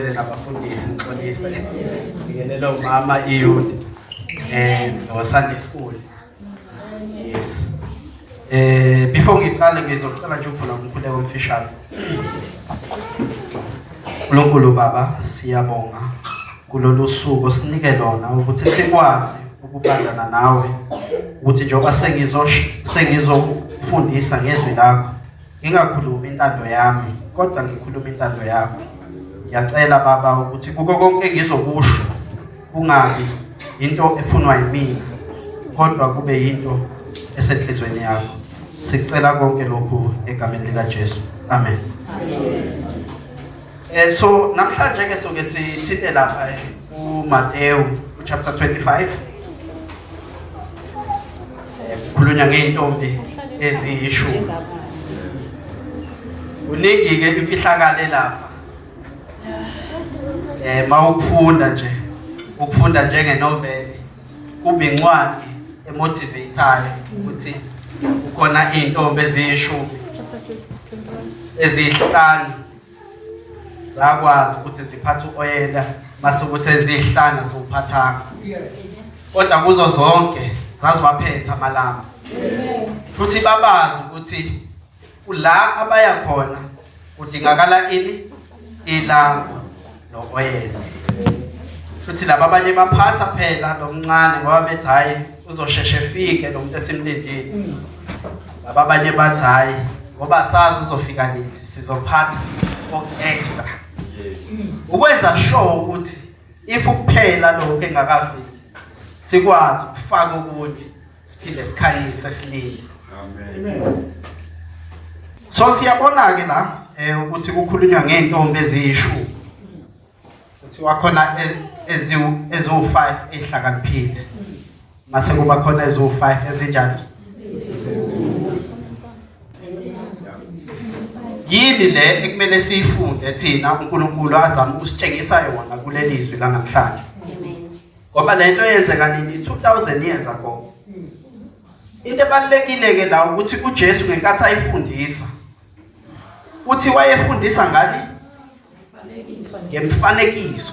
Ngibingelele nabafundisi ngixolise. Ngibingelele umama iyouth no Sunday school. Yes. Before ngiqale ngizocela nje ukuvula umkhuleko omfishane. uNkulunkulu Baba siyabonga kulolu suku sinike lona ukuthi sikwazi ukubandana nawe ukuthi njengoba sengizofundisa ngezwi lakho ngingakhulumi intando yami kodwa ngikhuluma intando yakho. Ngiyacela Baba ukuthi kuko konke engizokusho kungabi into efunwa yimina kodwa kube yinto esenhlizweni yakho. Sicela konke lokhu egameni lika Jesu. Amen. So namhlanje ke soke sithinte lapha kuMateyu chapter 25. Kukhulunywa ngeintombi eziyishumi. Kuningi ke imfihlakalo lapha. Mawukufunda nje, ukufunda njengenovel kube incwadi emotivateayo ukuthi kukhona izintombi eziyishumi ezihlanu zakwazi ukuthi ziphathe uoyela mase ukuthi ezihlanu aziwuphathanga, kodwa kuzo zonke zaziwaphethe amalamba futhi babazi ukuthi la abaya khona kudingakala ini ilambu nokoyela. Futhi laba abanye baphatha phela lo mncane ngoba bethi hayi uzosheshe efike lo muntu esimlindile. Laba abanye bathi hayi ngoba sazi uzofika nini sizophatha ok-extra ukwenza sure ukuthi if kuphela lokhu engakafiki sikwazi ukufaka okunye siphinde sikhanyise silinde. Amen. So siyabona ke la ukuthi kukhulunywa ngeentombi eziyishumi. Kuthiwa khona eziwu5 ezihlakaniphile. Mase kuba khona eziwu5 ezinjani? Yini le ekumele siyifunde thina uNkulunkulu azama ukusitshengisa yona kuleli zwi lanamhlanje? Ngoba lento yenzeka nini? 2000 years ago. Into ebalekile ke la ukuthi uJesu ngenkathi ayifundisa uthi wayefundisa ngani? Ngemfanekiso.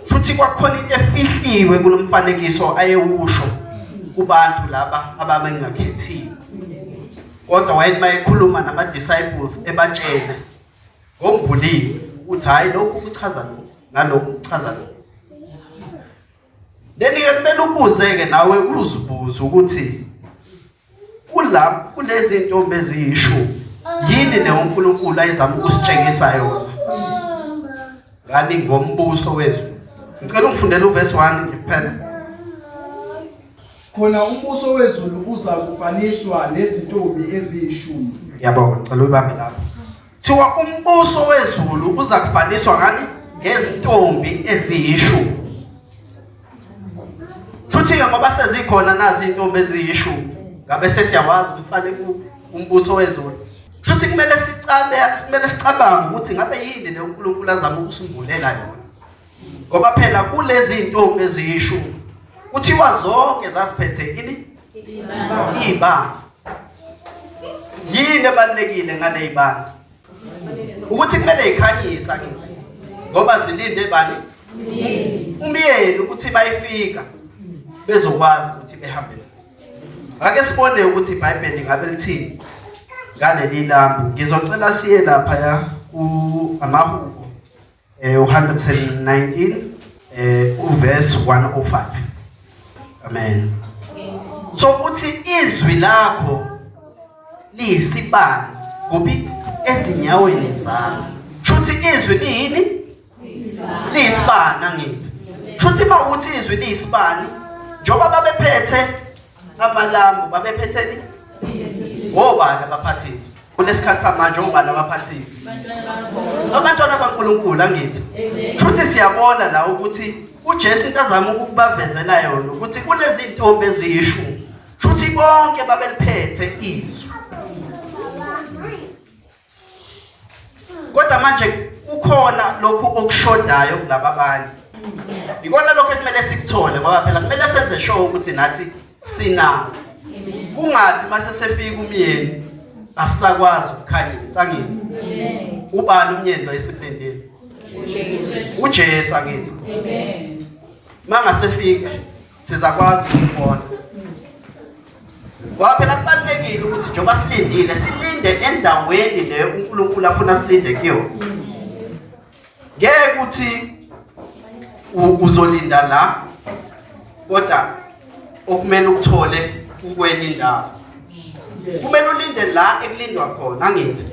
Futhi kwakhona into efihliwe kulomfanekiso ayewusho kubantu laba ababengakhethiwe. Kodwa wayethi mayekhuluma nama disciples ebatshela ngombuliwe ukuthi hayi lokhu kuchaza lokhu nalokhu kuchaza lokhu. Then ke kumele ubuze ke nawe uzibuze ukuthi kula kulezi ntombi eziyishumi yini le uNkulunkulu ayizama ukusitshengisa yona ngani ngombuso wezulu. Ngicela ungifundele uverse 1 nje kuphela. Khona umbuso wezulu uza kufaniswa nezintombi eziyishumi. Ngiyabonga, ngicela uyibambe lapho. Thiwa umbuso wezulu uza kufaniswa ngani? Ngezintombi eziyishumi. Futhi ke ngoba sezikhona nazi intombi eziyishumi, ngabe sesiyawazi umfane umbuso wezulu. Futhi kumele sicabe, kumele sicabange ukuthi ngabe yini le uNkulunkulu azama ukusimbulela yona. Ngoba phela kulezi zintombi eziyishumi kuthiwa zonke zaziphethe ini? Ibanga. Yini ebalulekile ngale ibanga? Ukuthi kumele ikhanyise angithi. Ngoba zilinde bani? Umyeni ukuthi mayifika bezokwazi ukuthi behambe. Ake sibone ukuthi iBhayibheli ngabe lithini ngaleli lambu. Ngizocela siye lapha ya ku amahubo 119 uverse 105. Amen. So uthi izwi lakho liyisibani kuphi? Ezinyaweni zami. Shuthi izwi liyini? Liyisibani angithi. Shuthi uma uthi izwi liyisibani njengoba babephethe amalambu babephetheni ngobani abaphathizwe kulesikhathi samanje obani abaphathizwe abantwana baNkulunkulu angithi futhi siyabona la ukuthi uJesu into azama ukubavezela yona ukuthi kulezi ntombi eziyishumi futhi bonke babeliphethe izwi Kodwa manje kukhona lokhu okushodayo kulaba abanye. Ikona lokho ekumele sikuthole ngoba phela kumele senze sure ukuthi nathi sinako. Kungathi mase sefika umyeni asisakwazi ukukhanyisa angithi. Ubani umyeni lo esiphindile? uJesu angithi. Amen. Mangasefika sizakwazi ukumbona. Ngoba phela kubalulekile ukuthi njengoba silindile silinde endaweni leyo uNkulunkulu afuna silinde kuyona. Ngeke uthi uzolinda la kodwa okumele ukuthole ukwenye indawo. Kumele ulinde la ekulindwa khona angithi.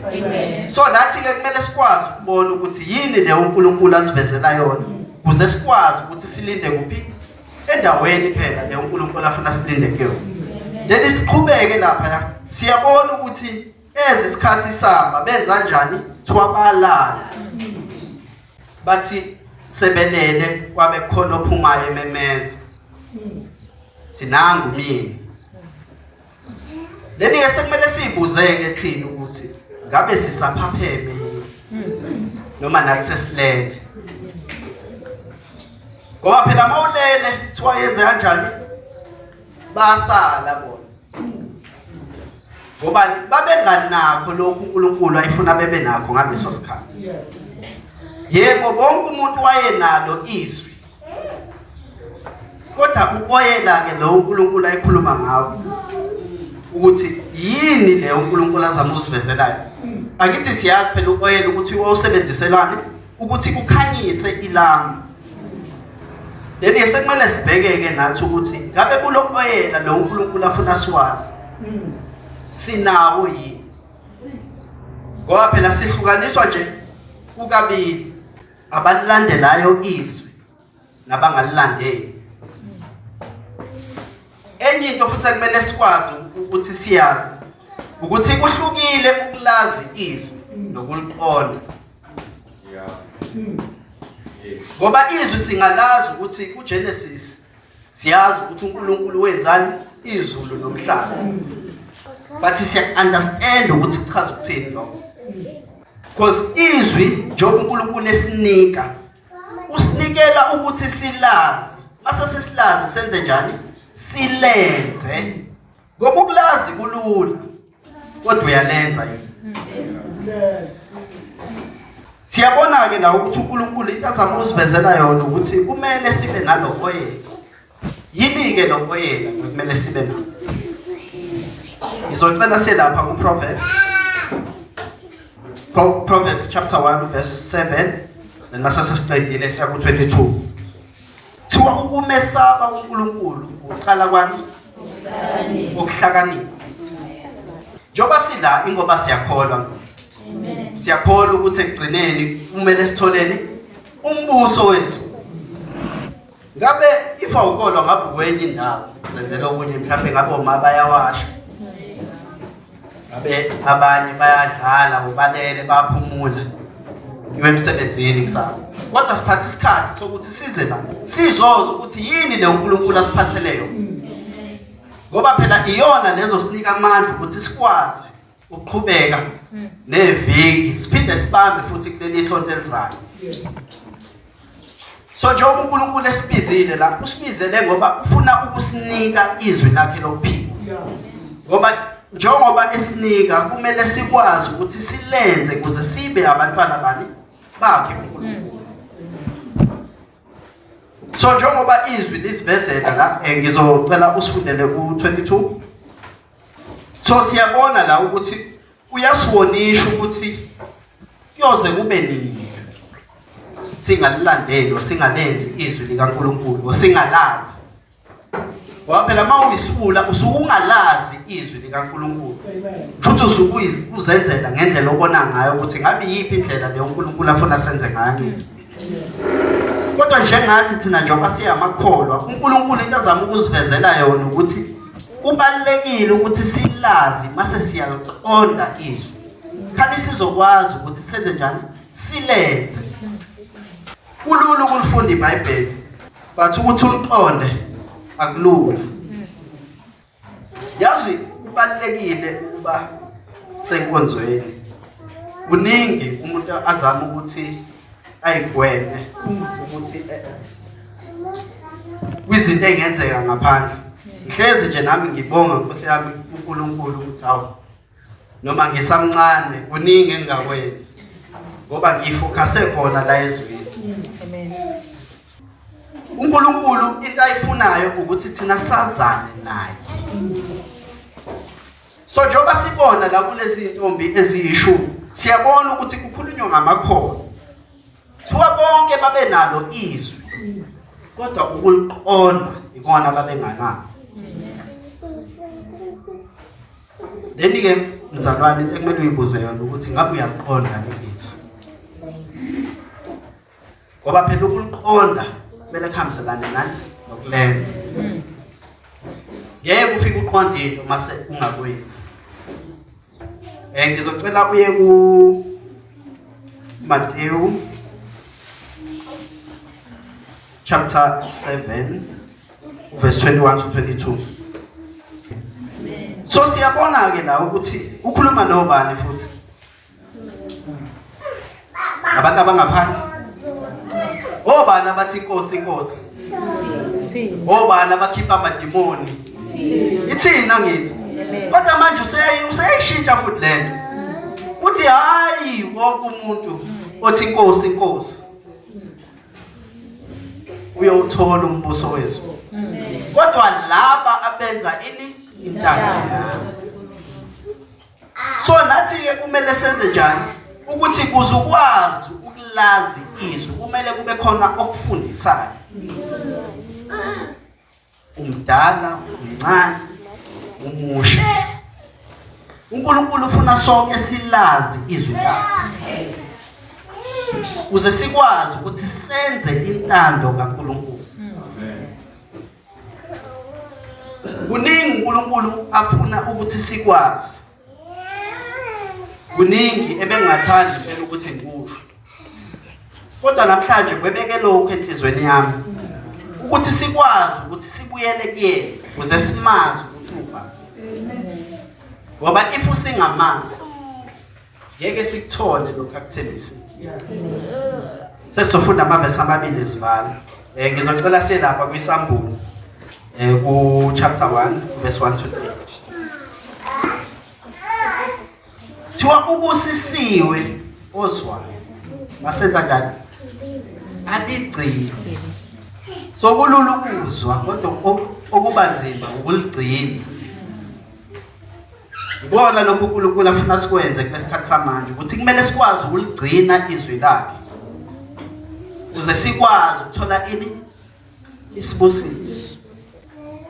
So nathi ke kumele sikwazi ukubona ukuthi yini le uNkulunkulu asivezela yona ukuze sikwazi ukuthi silinde kuphi endaweni phela le uNkulunkulu afuna silinde kuyona. Then siqhubeke lapha la siyabona ukuthi ezisikhathi samba benza njani kuthiwa balala bathi sebelele kwabe khona ophumayo ememeza thinangu mina. Leni ke sekumele sibuzeke thina ukuthi ngabe sisaphapheme noma nathi sesilele, ngoba phela mawulele kuthiwa yenze kanjani basala bona ngoba babenganakho lokhu uNkulunkulu ayefuna bebe nakho ngaleso sikhathi. Yebo, bonke umuntu wayenalo izwi, kodwa uboyela ke lo uNkulunkulu ayekhuluma ngawo ukuthi yini le uNkulunkulu azama usivezelayo. Akithi siyazi phela uboyela ukuthi wawusebenziselani ukuthi kukhanyise ilanga. Then sekumele sibhekeke nathi ukuthi ngabe kulo oyela lo uNkulunkulu afuna siwazi sinawo yini, ngoba phela sihlukaniswa nje kukabili, abalilandelayo izwi nabangalilandeli. Enye into futhi ekumele sikwazi ukuthi siyazi ukuthi kuhlukile ukulazi izwi nokuliqonda. Ngoba izwi singalazi ukuthi kuGenesis siyazi ukuthi uNkulunkulu wenzani izulu nomhlaba, but siya understand ukuthi kuchaza ukuthini lokho, because izwi njengoba uNkulunkulu esinika usinikela ukuthi silazi, mase sesilazi senze njani? Silenze. Ngoba ukulazi kulula kodwa uyalenza yini? Siyabona ke la ukuthi uNkulunkulu into azama ukusivezela yona ukuthi kumele sibe nalo oyela. Yini ke lo oyela kumele sibe nalo? Ngizocela selapha kuProverbs. Proverbs chapter 1 verse 7 then mase sesiqedile siya ku-22. Thiwa ukumesaba uNkulunkulu uqala kwani? Ukuhlakanipha. Njengoba sila ingoba siyakholwa ngithi. Siyakholwa ukuthi ekugcineni kumele sitholeni umbuso wethu. Ngabe if awukholwa ngabe kwenye indawo zenzela okunye, mhlawumbe ngabe oma bayawasha. Ngabe abanye bayadlala ubalele baphumula iwe emsebenzini kusasa. Kodwa sithatha isikhathi sokuthi size la sizoza ukuthi yini le uNkulunkulu asiphathele yona. Ngoba phela iyona lezo sinika amandla ukuthi sikwazi ukuqhubeka neviki siphinde sibambe futhi kuleli sonto elizayo. So njengoba uNkulunkulu esibizile la, usibizele ngoba ufuna ukusinika izwi lakhe lokuphila. Ngoba njengoba esinika kumele sikwazi ukuthi silenze ukuze sibe abantwana bani bakhe uNkulunkulu. So njengoba izwi lisivezela la, ngizocela usifundele ku-22. So siyabona la ukuthi uyasiwonisha ukuthi kuyoze kube nini singalilandeli, singalenzi izwi likaNkulunkulu, singalazi. Ngoba phela uma uyisifula usuke ungalazi izwi likaNkulunkulu. Futhi usuke uzenzela ngendlela obona ngayo ukuthi ngabe iyiphi indlela leyo uNkulunkulu afuna senze ngayo ngithi. Kodwa njengathi thina njengoba siyamakholwa, uNkulunkulu into azama ukusivezela yona ukuthi kubalulekile ukuthi silazi mase siyaliqonda izwi. Khani sizokwazi ukuthi senze njani? Silenze. Kulula ukulifunda iBhayibheli, but ukuthi uliqonde akulula. Yazi kubalulekile ukuba senkonzweni. Kuningi umuntu azama ukuthi ayigweme ukuthi kwizinto engenzeka ngaphandle. Ngihlezi nje nami ngibonga Nkosi yami uNkulunkulu ukuthi hawu noma ngisamncane kuningi engingakwenzi ngoba ngifocuse khona la ezweni. uNkulunkulu into ayifunayo ukuthi thina sazane naye. So njengoba sibona la kulezi ntombi eziyishumi, siyabona ukuthi kukhulunywa ngamakhono. Kuthiwa bonke babenalo izwi, kodwa ukuliqonda ikona babenganalo. Then ke mzalwane ekumele uyibuze yona ukuthi ngabe uyaqonda lelizwi. Ngoba phela ukuliqonda kumele kuhambiselane nani nokulenza. Ngeke ufike uqonde into mase ungakwenzi. Ngizocela uye ku Matthew chapter 7 verse 21 to 22. So siyabona ke la ukuthi ukhuluma nobani futhi? Abantu abangaphandle. Obani abathi inkosi inkosi? Obani abakhipha amadimoni? Ithina ngithi. Kodwa manje useyayishintsha futhi lento. Uthi hayi wonke umuntu othi inkosi inkosi uyowuthola umbuso wezulu. Kodwa laba abenza ini intando yami. So nathi ke kumele senze njani ukuthi kuze ukwazi ukulazi izwi kumele kube khona okufundisayo. Umdala, umncane, umusha. uNkulunkulu ufuna sonke silazi izwi lakhe. Uze sikwazi ukuthi senze intando kaNkulunkulu. Kuningi uNkulunkulu afuna ukuthi sikwazi. Kuningi ebengingathandi impela ukuthi ngikusho. Kodwa namhlanje kwebeke lokhu enhlizweni yami ukuthi sikwazi ukuthi sibuyele kuyena ukuze simazi ukuthi ubani. Ngoba if usingamazi ngeke sikuthole lokhu akuthembisile. Sesizofunda amavesi amabili sivala. Ngizocela siye lapha kwisambulo ku chapter 1 verse 1 to 8. Thiwa ubusisiwe ozwayo. Masenza njani? Aligcine. So kulula ukuzwa kodwa okubanzima ukuligcina. Ikona lokhu uNkulunkulu afuna sikwenze kulesikhathi samanje ukuthi kumele sikwazi ukuligcina izwi lakhe. Ukuze sikwazi ukuthola ini isibusiso.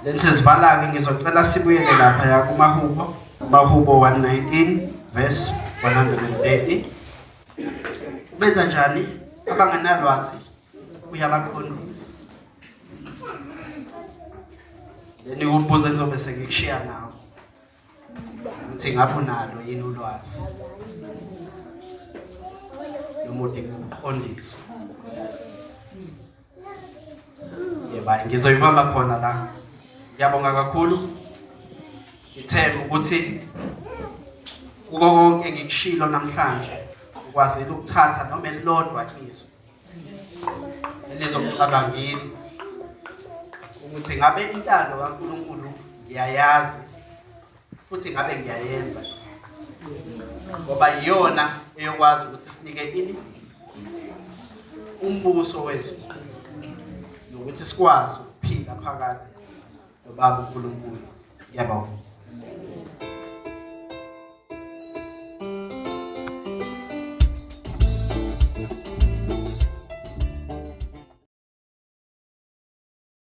Then sesivala-ke ngizocela sibuyele lapha ya kumahubo Mahubo 119 verse 130. Ubenza njani abangenalwazi uyabaqondisa. Then umbuzo engizobe sengikushiya nawo ukuthi ngabe unalo yini ulwazi noma udinga ukuqondiswa. Yebo, ngizoyibamba khona la. Ngiyabonga kakhulu. Ngithemba ukuthi kuko konke engikushilo namhlanje ukwazile ukuthatha noma elilodwa izwi elizokucabangisa ukuthi ngabe intando kaNkulunkulu ngiyayazi futhi ngabe ngiyayenza, ngoba iyona eyokwazi ukuthi sinike ini umbuso wezulu nokuthi sikwazi ukuphila phakade nobaba uNkulunkulu. Ngiyabonga.